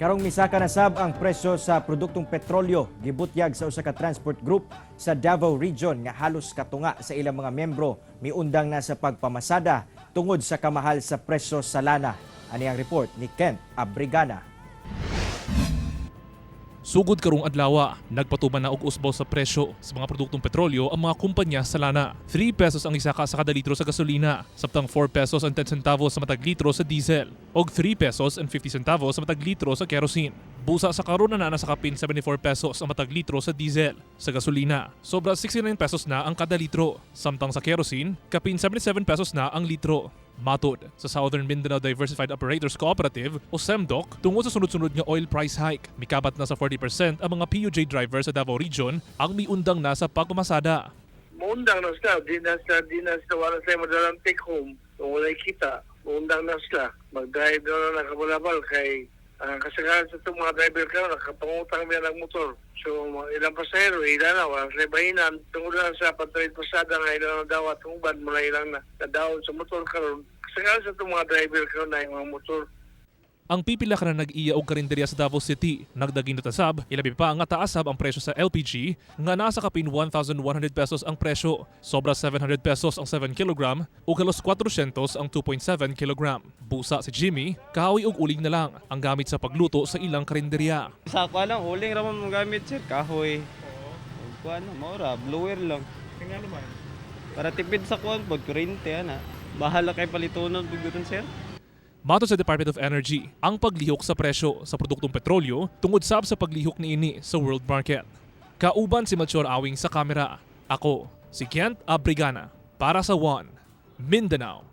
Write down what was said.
Karong misaka na sab ang presyo sa produktong petrolyo, gibutyag sa usa ka transport group sa Davao Region nga halos katunga sa ilang mga membro miundang na sa pagpamasada tungod sa kamahal sa presyo sa lana. Ani ang report ni Kent Abrigana. Sugod karong adlaw, nagpatuman na og usbaw sa presyo sa mga produktong petrolyo ang mga kumpanya sa lana. 3 pesos ang isaka sa kada litro sa gasolina, samtang 4 pesos and 10 centavos sa matag litro sa diesel, og 3 pesos and 50 centavos sa matag litro sa kerosene. Busa sa karon na nasa kapin 74 pesos ang matag litro sa diesel. Sa gasolina, sobra 69 pesos na ang kada litro, samtang sa kerosene, kapin 77 pesos na ang litro. Matod sa Southern Mindanao Diversified Operators Cooperative o SEMDOC, tungod sa sunod-sunod nga oil price hike, mikabat na sa 40% ang mga PUJ driver sa Davao Region ang miundang na sa pagpamasada. Muundang na sila, di na sila, wala sila madalang take home. Kung wala'y kita, muundang na sila. Mag-drive na lang nakabalabal kay ang kasagaran sa itong mga driver ka, nakapangutang nila ng motor. So, mga ilang pasahero, ilan na, wala sila bahinan. Tungod lang sa pag-trade pasada nga ilang nadawat, uban, mula ilang na, nadawat sa motor karon. Kasagaran sa itong mga driver karon na yung mga motor. Ang pipila ka na nag-iya og karinderya sa Davao City, nagdagin sab, ilabi pa nga taasab ang presyo sa LPG nga nasa kapin 1,100 pesos ang presyo, sobra 700 pesos ang 7 kg ug halos 400 ang 2.7 kg. Busa si Jimmy, kahoy ug uling na lang ang gamit sa pagluto sa ilang karinderya. Sa ako lang, uling ra man mo gamit, sir, kahoy. Oo. Kuan maura, blower lang. Nga naman. Para tipid sa kuan pod, kuryente ana. Bahala kay palitunon pud gudon, sir. Matod sa Department of Energy, ang paglihok sa presyo sa produktong petrolyo tungod sab sa paglihok niini sa world market. Kauban si Melchor Awing sa kamera. Ako, si Kent Abrigana para sa One, Mindanao.